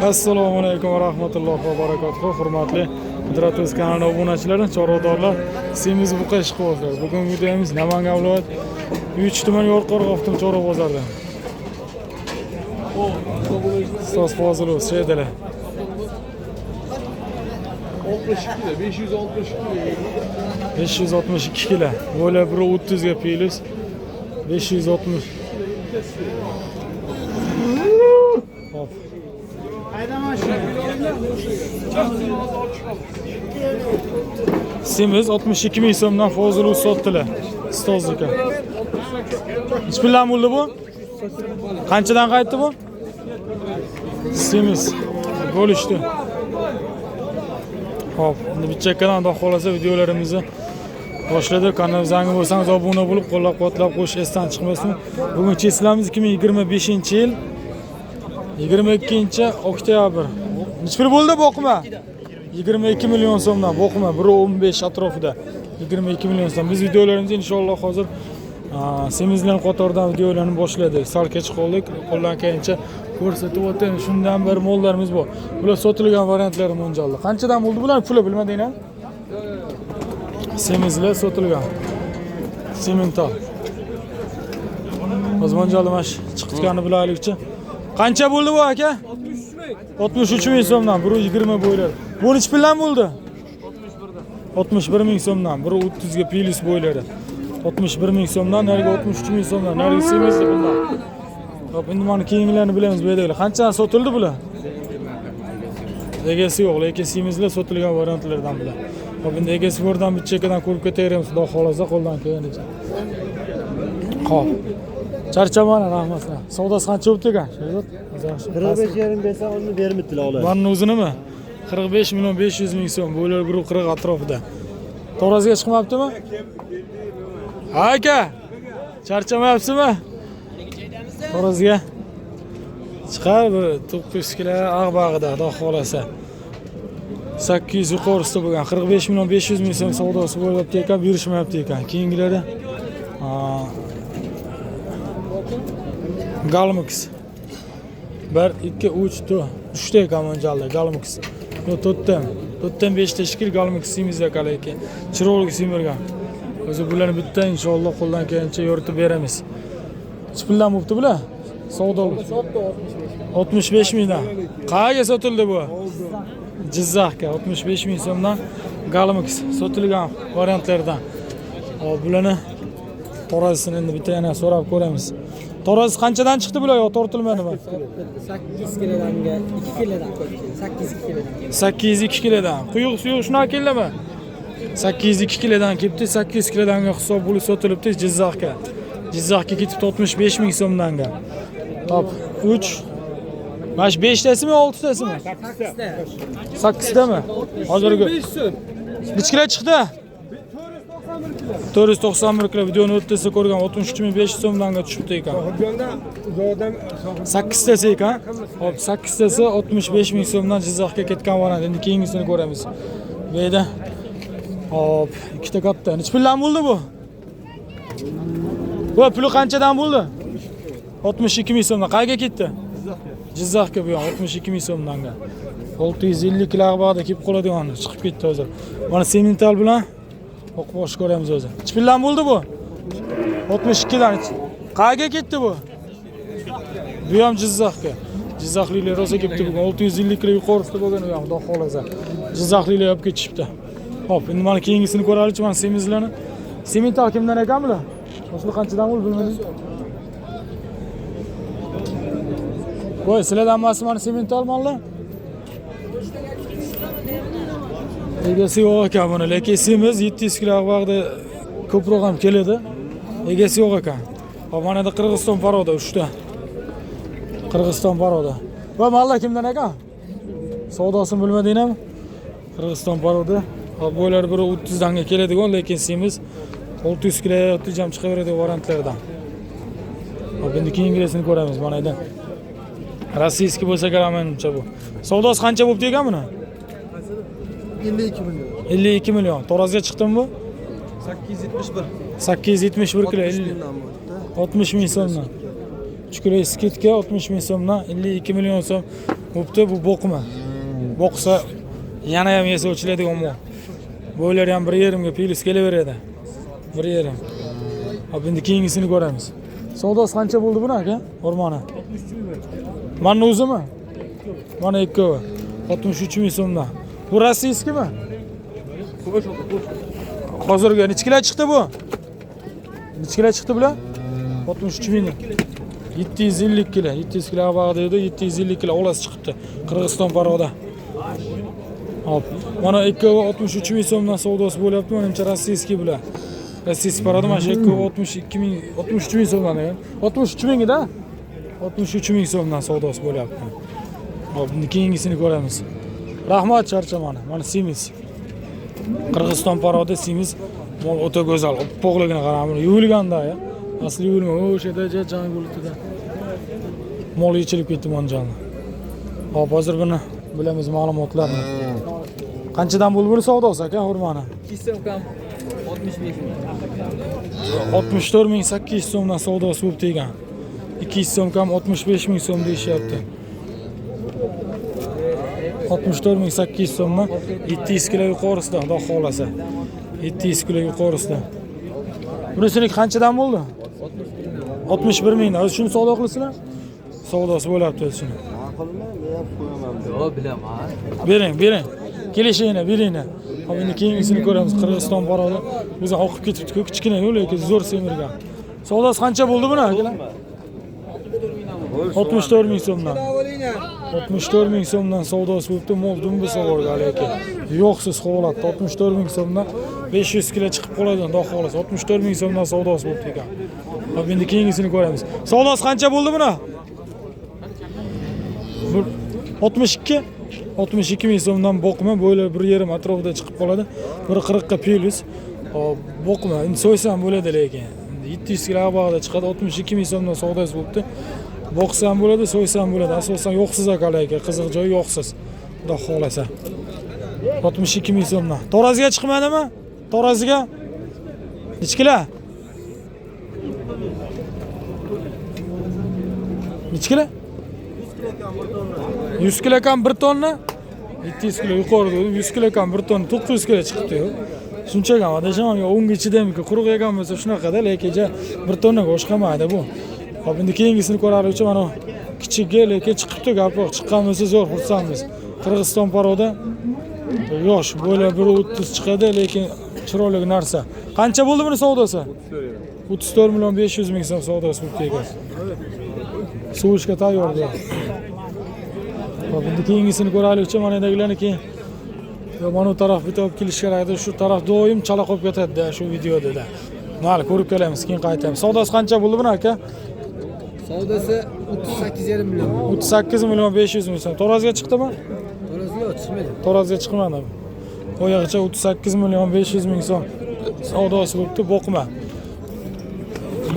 Assalomu alaykum va rahmatullohi va barakatuh. Hurmatli Qudrat o'z kanali obunachilari, chorvadorlar, semiz buqa ishqibozlar. Bugungi videomiz Namangan viloyat 3 tuman Yorqo'rg'on chorva bozorida. Ustoz Fozilov shedilar. 62 kilo, 562 kilo. 562 kilo. Bo'la 1.30 ga plyus 560. Hop. Semiz 62 ming so'mdan Fozilov sotdilar. Ustozniki. Nechi puldan bo'ldi bu? Qanchadan qaytdi bu? Semiz bo'lishdi. Hop, endi bitta xudo xolasa videolarimizni boshladi. Kanal zangi bo'lsangiz obuna bo'lib qo'llab-quvvatlab qo'yish esdan chiqmasin. Bugun cheslamız 2025-yil 22 oktyabr. Necha pul bo'ldi boqma? 22 million so'mdan boqma 1.15 atrofida 22 million so'm. Biz videolarimizni inshaalloh hozir semizlar qatoridan videolarni boshladik. Sal kech qoldik. Qo'ldan kelgancha ko'rsatib o'tamiz. Shundan bir mollarimiz bor. Bular sotilgan variantlari mo'ljalda. Qanchadan bo'ldi bular? Puli bilmading a? Semizlar sotilgan. Semental. Hozir mo'ljalda mana shu chiqitganini bilaylikchi. Qancha bo'ldi bu aka? 63 ming so'mdan 1.20 bo'ylari. Bu nechi puldan bo'ldi? 61 ming so'mdan 1.30 ga plyus bo'ylari. 61 ming so'mdan narigi 63 ming so'mdan narigi semizli bundan. Hop, endi mana keyingilarini bilamiz bu yerdagilar. Qanchadan sotildi bular? Egasi yo'q, lekin semizlar sotilgan variantlardan bular. Hop, endi egasi bordan bir chekkadan ko'rib ketaveramiz, xudo xolasa qo'ldan kelganicha. Hop. Charchamanglar, rahmat. Savdosi qancha bo'libdi ekan? Sherzod? 45,5 bersa uni bermabdilar ular. Bularning o'zinimi? 45 million 500 ming so'm. Bo'ylari 1.40 atrofida. Taroziga chiqmabdimi? Ha aka. Charchamayapsizmi? Taroziga chiqar bir 900 kilo ag'bag'ida, xudo xolasa. 800 yuqorisida bo'lgan 45 million 500 ming so'm savdosi bo'lyapti ekan, berishmayapti ekan. Keyingilari Galmix 1 2 3 4 3 ta ekan mo'ljalda Galmix. Yo to'rtdan. To'rtdan 5 ta shekil Galmix semiz ekan lekin. Chiroyli semirgan. O'zi bularni bitta inshaalloh qo'ldan kelgancha yoritib beramiz. Nechi puldan bo'pti bular? Savdo. 65 mingdan. Qayerga sotildi bu? Jizzaxga 65 ming so'mdan Galmix sotilgan variantlardan. Hop, bularni tarazisini endi bitta yana so'rab ko'ramiz. Tarazisi qanchadan chiqdi bular yo tortilmadimi? 8 kilodanga 2 kilodan ko'p keldi. 8 kilodan. 802 kilodan. Quyuq suyuq shunaqa keldimi? 802 kilodan kelibdi, 800 kilodanga hisob bo'lib sotilibdi Jizzaxga. Jizzaxga ketibdi 65 ming so'mdanga. Hop, 3 mana shu 5 tasimi, 6 tasimi? 8 tami? Hozirgi necha kilo chiqdi? 491 kilo videoni o'rtasida ko'rgan 63500 so'mdanga tushibdi ekan. 8 tasi ekan. Hop, 8 tasi 65 ming so'mdan Jizzaxga ketgan variant. Endi keyingisini ko'ramiz. Bu yerda hop, ikkita katta. Necha puldan bo'ldi bu? Bu puli qanchadan bo'ldi? 62 ming so'mdan. Qayerga ketdi? Jizzaxga bu ham 62 ming so'mdanga. 650 kilo ag'bag'da kelib qoladigan chiqib ketdi hozir. Mana semental bilan oqbosh ko'ramiz hozir. Necha puldan bo'ldi bu? 62 dan. Qayerga ketdi bu? Bu ham Jizzaxga. Jizzaxliklar rosa kelibdi bugun. 650 kilo yuqorisida bo'lgan u ham, xudo xolasa. Jizzaxliklar olib ketishibdi. Hop, endi mana keyingisini ko'raylikchi, mana semizlarni. Semental kimdan ekan bular? Asli qanchadan bo'ldi bilmadim. Voy, sizlardan hammasi mana semental mollar? Egasi yo'q ekan buni, lekin semiz 700 kilo vaqtda ko'proq ham keladi. Egasi yo'q ekan. Hop, mana yerda Qirg'iziston paroda 3 ta. Qirg'iziston paroda. Va mallar kimdan ekan? Savdosini bilmadingmi? Qirg'iziston paroda. Hop, bo'ylari 1.30 danga keladigan, lekin semiz 600 kilo 30 ham chiqaveradi variantlardan. Hop, endi keyingisini ko'ramiz mana yerda. Rossiyskiy bo'lsa kerak menimcha bu. Savdosi qancha bo'pti ekan buni? 52 million. 52 million. Taroziga chiqdimi bu? 871. 871 kilo. 60 ming so'mdan. 3 kilo skidka 60 ming so'mdan 52 million so'm. Bo'pti, bu boqma. Boqsa yana ham yesa o'chiladigan mol. Bo'ylari ham 1,5 ga plyus kelaveradi. 1,5. Hop, endi keyingisini ko'ramiz. Savdosi qancha bo'ldi buni aka? O'rmoni. Mana o'zimi? Mana ikkovi. 63 ming so'mdan. Bu российский mi? Hozirgi necha kilo chiqdi bu? Necha kilo chiqdi bular? 63 ming. 750 kilo, 700 kilo bag'da edi, 750 kilo olasi chiqibdi. Qirg'iziston порода. Hop, mana ikkovi 63 ming so'mdan savdosi bo'lyapti, menimcha российский bular. Российский порода mana shu ikkovi 62 ming, 63 ming so'mdan degan. 63 ming da? 63 ming so'mdan savdosi bo'lyapti. Hop, endi keyingisini ko'ramiz. Rahmat charchamani. Mana semiz. Qirg'iziston порода semiz mol o'ta go'zal. Oppoqligini qarang, buni yuvilganda ya. Asli yuvilma, o'sha yerda jang bo'libdi. Mol yechilib ketdi monjani. Hop, hozir buni bilamiz ma'lumotlarni. Qanchadan bo'ldi buni savdosi aka, xurmani? 2 so'm kam 65 ming. 64 ming 800 so'mdan savdosi bo'lib tegan. 200 so'm kam 65 ming so'm deyishyapti. 64 ming 800 so'mmi? 700 kilo yuqorisida, xudo xohlasa. 700 kilo yuqorisida. Bunisini qanchadan bo'ldi? 61 mingdan. O'zi shuni savdo qilasizlar? Savdosi bo'lyapti o'zi shuni. Yo'q, bilaman. Bering, bering. Kelishinglar, beringlar. Hop, endi keyingisini ko'ramiz. Qirg'iziston порода. O'zi oqib ketibdi-ku, kichkina yo'l, lekin zo'r semirgan. Savdosi qancha bo'ldi buni akalar? 64 ming so'mdan. 64 ming so'mdan savdosi bo'libdi. Mol dumbi savorga lekin. Yo'qsiz holatda 64 ming so'mdan 500 kilo chiqib qoladi, xudo xohlasa. 64 ming so'mdan savdosi bo'libdi ekan. Hop, endi keyingisini ko'ramiz. Savdosi qancha bo'ldi buni? Bir 62 62 ming so'mdan boqma, bo'ylari 1,5 atrofida chiqib qoladi. 1.40 ga plyus. Hop, boqma, endi so'ysam bo'ladi lekin. Endi 700 kilo bag'da chiqadi, 62 ming so'mdan savdosi bo'libdi. Boqsam bo'ladi, so'ysam bo'ladi. Asosan yo'qsiz akalar aka, qiziq joyi yo'qsiz. Xudo xohlasa. 62 ming so'mdan. Taroziga chiqmadimi? Taroziga? Necha kilo? Necha kilo? 100 kilo kam 1 tonna? 700 kilo yuqorida 100 kilo kam 1 tonna 900 kilo chiqibdi-yu. Shunchaga adasham, yo unga chidamiki, quruq yegan bo'lsa shunaqada, lekin ja 1 tonnaga oshqamaydi bu. Hop, endi keyingisini ko'raylikchi, mana kichigi lekin chiqibdi, gap yo'q. Chiqqan bo'lsa zo'r, xursandmiz. Qirg'iziston порода yosh, bo'ylab 1.30 chiqadi, lekin chiroyli narsa. Qancha bo'ldi buni savdosi? 34 million 500 ming so'm savdosi bo'libdi ekan. Sovishga tayyor bu. Hop, endi keyingisini ko'raylikchi, mana yerdagilarni keyin. Yo, mana bu taraf bitta olib kelish kerak edi. Shu taraf doim chala qolib ketadi-da shu videoda. Mayli, ko'rib kelamiz, keyin qaytamiz. Savdosi qancha bo'ldi buni aka? Savdosi 38,5 million. 38 million 500 ming so'm. Taroziga chiqdimi? Taroziga chiqmadi. Taroziga chiqmadi. Oyog'icha 38 million 500 ming so'm savdosi bo'libdi, boqma.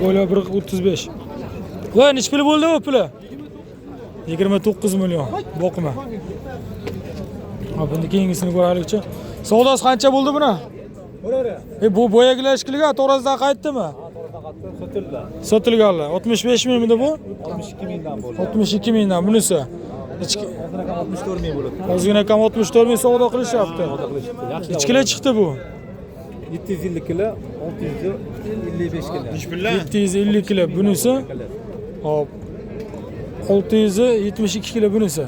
Bo'ylab 1.35. Voy, necha pul bo'ldi bu puli? 29 million boqma. Hop, endi keyingisini ko'raylikchi. Savdosi qancha bo'ldi buni? Bu boyagilar ishkiliga tarozidan qaytdimi? Sotilganlar. 65 mingmidi bu? 62 mingdan bo'ldi. 62 mingdan bunisi. 64 ming bo'libdi. Ozgina kam 64 ming savdo qilishyapti. Necha kilo chiqdi bu? 750 kilo, 655 kilo. 750 kilo bunisi. Hop. 672 kilo bunisi.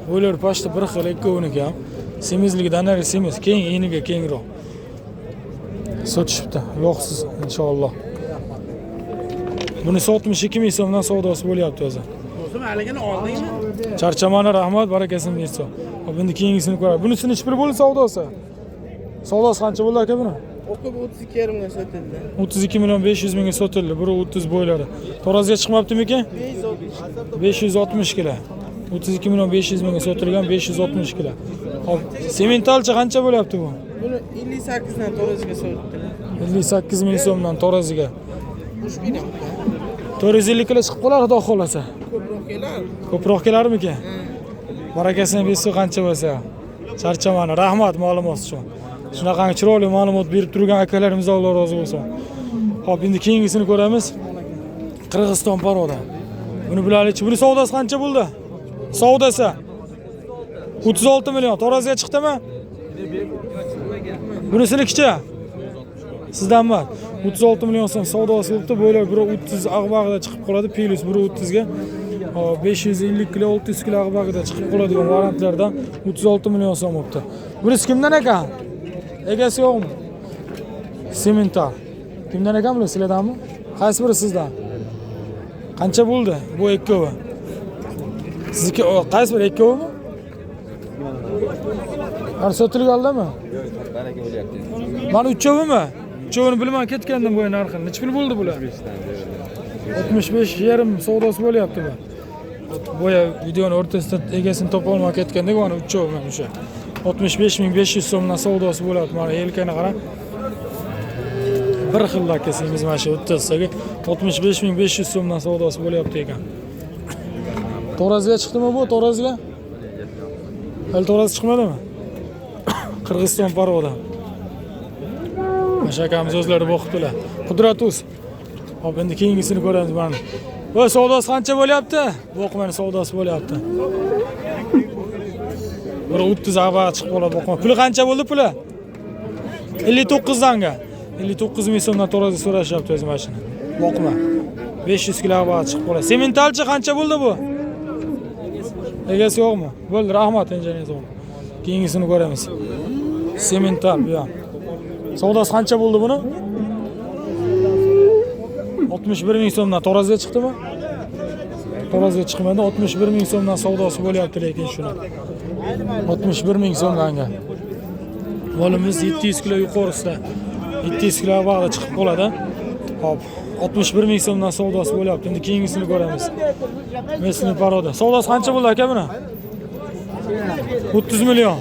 Bo'ylar pashta bir xil ikkovuniki ham. Semizligidan nari semiz, keng, eniga kengroq. Sotishibdi. Yo'qsiz inshaalloh. Bunisi 62 ming so'mdan savdosi bo'lyapti o'zi. Charchamani rahmat, barakasini bersin. Hop, endi keyingisini ko'raylik. Bunisi necha pul bo'ldi savdosi? Savdosi qancha bo'ldi aka buni? O'qib 32,5 ga sotildi. 32 million 500 mingga sotildi. 1.30 bo'ylari. Taroziga chiqmabdimikin? 560 kilo. 32 million 500 mingga sotilgan 560 kilo. Hop, sementalcha qancha bo'lyapti bu? Buni 58 dan taroziga sotdilar. 58 ming so'mdan taroziga. 3 ming. 450 kilo chiqib qolar xudo xohlasa. Ko'proq kelar. Ko'proq kelarmikin? Barakasini bersin qancha bo'lsa. Charchamani rahmat ma'lumot uchun. Shunaqangi chiroyli ma'lumot berib turgan akalarimizdan Alloh rozi bo'lsin. Hop, endi keyingisini ko'ramiz. Qirg'iziston порода. Buni bilaylikchi. Buni savdosi qancha bo'ldi? Savdosi 36 million. Tarazga chiqdimi? Bunisinikichi? Sizdan emas. 36 million so'm savdosi bo'libdi. Bo'ylar 1.30 ag'bag'ida chiqib qoladi. Plus 1.30 ga. 550 kilo, 600 kilo ag'bag'ida chiqib qoladigan variantlardan 36 million so'm bo'libdi. Bunisi kimdan ekan? Egasi yo'qmi? Semental. Kimdan ekan bular? Sizlardanmi? Qaysi biri sizdan? Qancha bo'ldi bu ikkovi? Sizniki qaysi biri, ikkovimi? Har sotilganlarmi? Baraka bo'lyapti. Mana uchovimi? Uchovini bilmay ketgandim bu narxini. Necha pul bo'ldi bular? 65,5 savdosi bo'lyapti bu. Boya videoni o'rtasida egasini topa olmay ketgandik, mana uchovi mana o'sha. 65 500 so'mdan savdosi bo'lyapti. Mana yelkani qarang. Bir xil akasimiz mana shu o'rtasidagi 65 500 so'mdan savdosi bo'lyapti ekan. Tarazga chiqdimi bu? Tarazga? Hali taraz chiqmadimi? Qirg'iziston порода. O'sha akamiz o'zlari boqibdilar. Qudrat uz. Hop, endi keyingisini ko'ramiz mana. Va savdosi qancha bo'lyapti? Boqmani savdosi bo'lyapti. Bir 30 ava chiqib qoladi boqma. Puli qancha bo'ldi puli? 59 danga. 59 ming so'mdan tarozi so'rashyapti o'zi mana shuni. Boqma. 500 kilo ava chiqib qoladi. Sementalchi qancha bo'ldi bu? Egasi yo'qmi? Bo'ldi, rahmat injener. Keyingisini ko'ramiz. Semental bu ham. Savdosi qancha bo'ldi buni? 61 ming so'mdan tarazga chiqdimi? Tarazga chiqmadi. 61 ming so'mdan savdosi bo'lyapti lekin shuni. 61 ming so'mdanga. Molimiz 700 kilo yuqorisida. 700 kilo bag'da chiqib qoladi. Hop, 61 ming so'mdan savdosi bo'lyapti. Endi keyingisini ko'ramiz. Местный порода. Savdosi qancha bo'ldi aka buni? 30 million.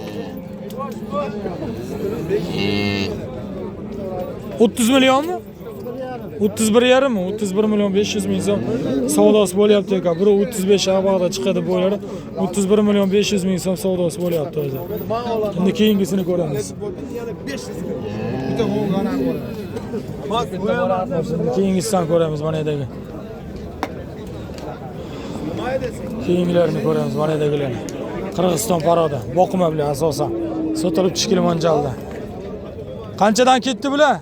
30 millionmi? 31,5 mi? 31 million 500 ming so'm savdosi bo'lyapti ekan. Biri 35 ag'bag'da chiqadi bo'ylari. 31 million 500 ming so'm savdosi bo'lyapti o'zi. Endi keyingisini ko'ramiz. Keyingisidan ko'ramiz mana yerdagi. Keyingilarini ko'ramiz mana yerdagilarni. Qirg'iziston порода. Boqma bular asosan. Sotilib tushgan mo'ljalda. Qanchadan ketdi bular?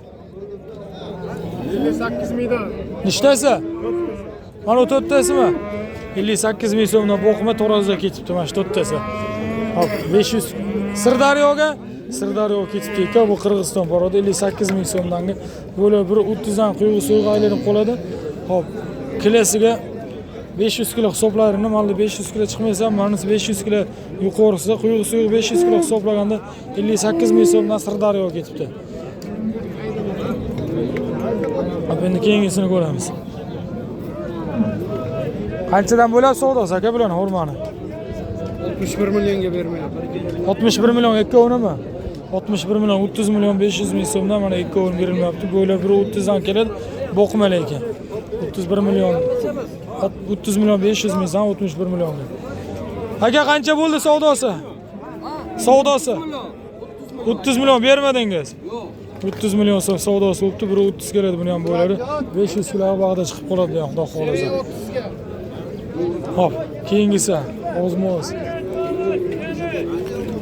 58 mingdan. Nechtasi? Mana to'rttasimi? 58 ming so'mdan boqma tarazda ketibdi mana shu to'rttasi. Hop, 500 Sirdaryoga, Sirdaryoga ketibdi ekan bu Qirg'iziston порода 58 ming so'mdanga. Bular bir 30 dan quyug'i suyug'i aylanib qoladi. Hop, kilosiga 500 kilo hisoblarini, mana 500 kilo chiqmasa ham, manisi 500 kilo yuqorisida quyug'i suyug'i 500 kilo hisoblaganda 58 ming so'mdan Sirdaryoga ketibdi. Hop, endi keyingisini ko'ramiz. Qanchadan bo'ladi savdosi aka bularni xurmani? 61 millionga bermayapti. 61 million ikkovinimi? 61 million 30 million 500 ming so'mdan mana ikkovini berilmayapti. Bo'ylar biri 30 dan keladi, boqma lekin. 31 million 30 million 500 ming so'm 61 millionga. Aka qancha bo'ldi savdosi? Savdosi 30 million bermadingiz? 30 million so'm savdosi bo'libdi, biri 30 keladi buni ham bo'ylari. 500 kilo bag'da chiqib qoladi bu ham, Xudo xohlasa. Hop, keyingisi o'zimiz.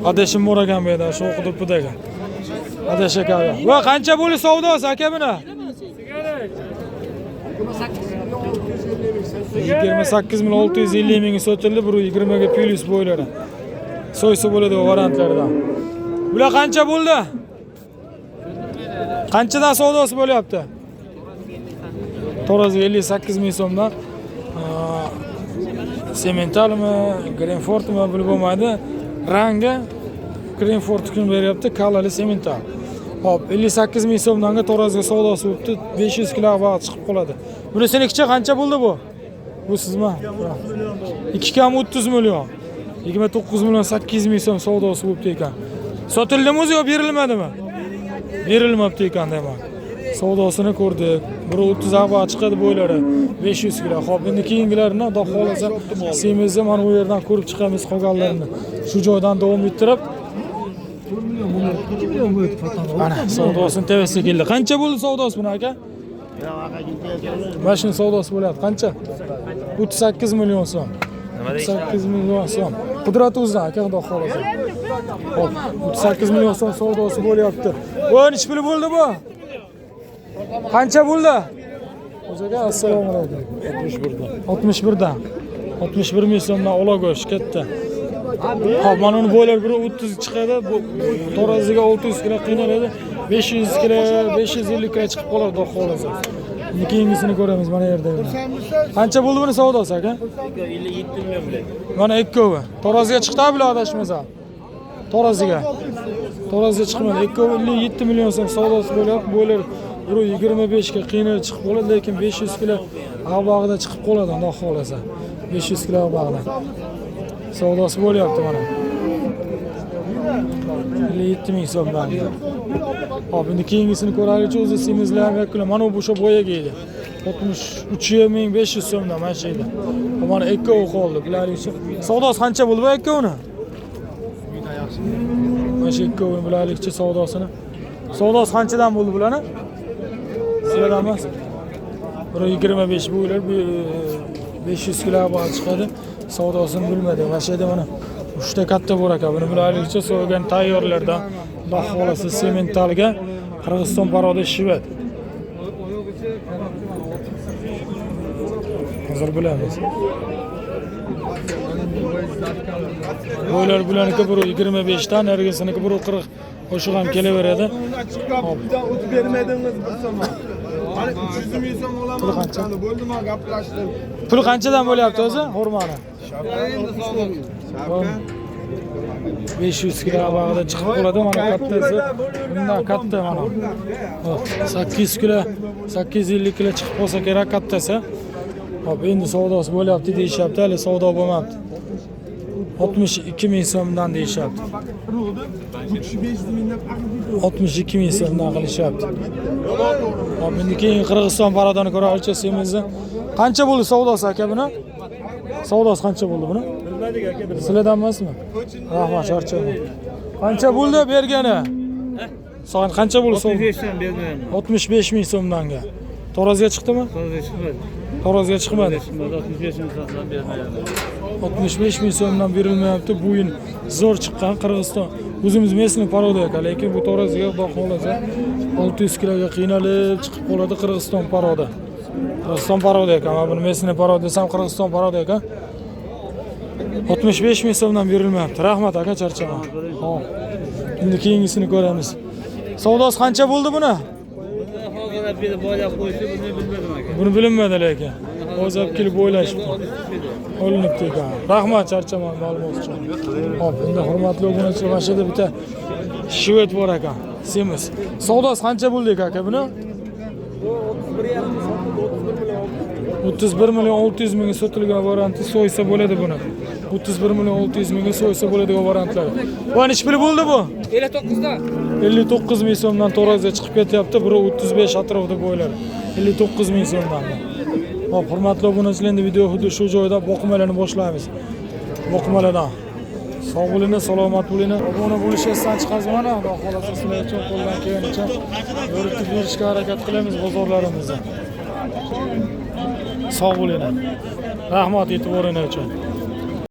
Adashim bor ekan bu yerda, shu Qudupidagi. Adash aka. Va qancha bo'ldi savdosi aka buni? 28 million 650 ming sotildi, bir 20 ga plus bo'ylari. So'ysa bo'ladi variantlardan. Bular qancha bo'ldi? Qanchadan savdosi bo'lyapti? Tarazga 58 ming so'mdan. Sementalmi, Greenfordmi bilib bo'lmaydi. Rangi Greenford kun beryapti, kalali semental. Hop, 58 ming so'mdanga tarazga savdosi bo'libdi, 500 kilo vaqt chiqib qoladi. Bunisinikicha qancha bo'ldi bu? Bu sizmi? 2 kam 30 million. 29 million 800 ming so'm savdosi bo'libdi ekan. Sotildimi o'zi yo berilmadimi? Berilmabdi ekan demak. Savdosini ko'rdik. Biri 30 ava chiqadi bo'ylari 500 kilo. Xo'p, endi keyingilarini Xudo xohlasa semizni mana bu yerdan ko'rib chiqamiz qolganlarini. Shu joydan davom ettirib mana savdosini tevasiga keldi. Qancha bo'ldi savdosi buni aka? Mana shuni savdosi bo'ladi. Qancha? 38 million so'm. 38 million so'm. Qudrat o'zidan aka, xudo xolasa. Hop, 38 million so'm savdosi bo'lyapti. Bu nechi puli bo'ldi bu? Qancha bo'ldi? Aka, assalomu alaykum. 61dan. 61dan. 61 ming so'mdan ola go'sht katta. Hop, mana uni bo'ylar biri 30 chiqadi, bu taroziga 600 kilo qiynaladi. 500 kilo, 550 kilo chiqib qoladi, xudo xolasa. Endi keyingisini ko'ramiz mana yerda. Qancha bo'ldi buni savdosi aka? 57 million bilan. Mana ikkovi. Taroziga chiqdi bular adashmasam. Taroziga. Taroziga chiqmadi. Ikkovi 57 million so'm savdosi bo'lyapti. Bo'ylar biri 25 ga qiynalib chiqib qoladi, lekin 500 kilo ag'bog'ida chiqib qoladi, xudo xolasa. 500 kilo ag'bog'ida. Savdosi bo'lyapti mana. 57 ming so'mdan. Hop, endi keyingisini ko'raylikchi, o'zi semizlar ham yakunlar. Mana bu o'sha boyagi edi. 63 500 so'mdan mana shu edi. Mana ikkovi qoldi. Bilaylikchi. Savdosi qancha bo'ldi bu ikkovini? Mana shu ikkovini bilaylikchi savdosini. Savdosi qanchadan bo'ldi bularni? Sizlardan emas. Biri 25 bo'ylar, bu 500 kilo bor chiqadi. Savdosini bilmadik. Mana shu yerda mana uchta katta bor ekan. Buni bilaylikchi so'ygan tayyorlardan. Xudo xolasa sementalga Qirg'iziston порода shved. Hozir bilamiz. Bo'ylar bularniki biri 25 dan, nargisiniki biri 40. Qo'shiq ham kelaveradi. Hop. O'tib bermadingiz bir so'm. Hali 300 ming so'm Puli qancha? olaman. Bo'ldi, men gaplashdim. Puli qanchadan bo'lyapti o'zi? Xurmoni. 500 kilo bag'ida chiqib qoladi. Mana kattasi. Bundan katta mana. Hop, 800 kilo, 850 kilo chiqib qolsa kerak kattasi. Hop, endi savdosi bo'lyapti deyishyapti, hali savdo bo'lmabdi. 62 ming so'mdan deyishyapti. 62 ming so'mdan qilishyapti. Hop, endi keyin Qirg'iziston parodani ko'raylikchi semizni. Qancha bo'ldi savdosi aka buni? Savdosi qancha bo'ldi buni? Bilmadik aka. Sizlardan emasmi? Rahmat, charchamang. Qancha bo'ldi bergani? Soat qancha bo'ldi? 65 dan bermayman. 65 ming so'mdanga. Taroziga chiqdimi? Taroziga chiqmadi. Taroziga chiqmadi. Chiqmadi, 65 ming so'mdan bermayman. 65 ming so'mdan berilmayapti. Bu yil zo'r chiqqan Qirg'iziston. O'zimiz местный порода ekan, lekin bu taroziga xudo xolasa 600 kiloga qiynalib chiqib qoladi Qirg'iziston порода. Qirg'iziston порода ekan. Mana buni местный порода desam Qirg'iziston порода ekan. 65 ming so'mdan berilmayapti. Rahmat aka, charchama. Hop. Endi keyingisini ko'ramiz. Savdosi qancha bo'ldi buni? Hozir berib boylab qo'yishdi, buni bilmadim aka. Buni bilinmadi lekin. Hozir olib kelib o'ylashibdi. Olinibdi ekan. Rahmat, charchaman ma'lumot uchun. Hop, endi hurmatli obunachilar, mana shu yerda bitta shved bor ekan. Semiz. Savdosi qancha bo'ldi aka buni? 31 million 600 mingga sotilgan varianti so'ysa bo'ladi buni. 31 million 600 mingga so'ysa bo'ladigan variantlar. Bu nechi pul bo'ldi bu? 59 dan. 59 ming so'mdan taroziga chiqib ketyapti. Biri 35 atrofida bo'ylari. 59 ming so'mdan. Hop, hurmatli obunachilar, endi video xuddi shu joyda boqmalarni boshlaymiz. Boqmalardan. Sog' bo'linglar, salomat bo'linglar. Obuna bo'lish esdan chiqasiz mana, Xudo xolasa sizlar uchun qo'ldan kelganicha yoritib berishga harakat qilamiz bozorlarimizda. Sog' bo'linglar. Rahmat e'tiboringiz uchun.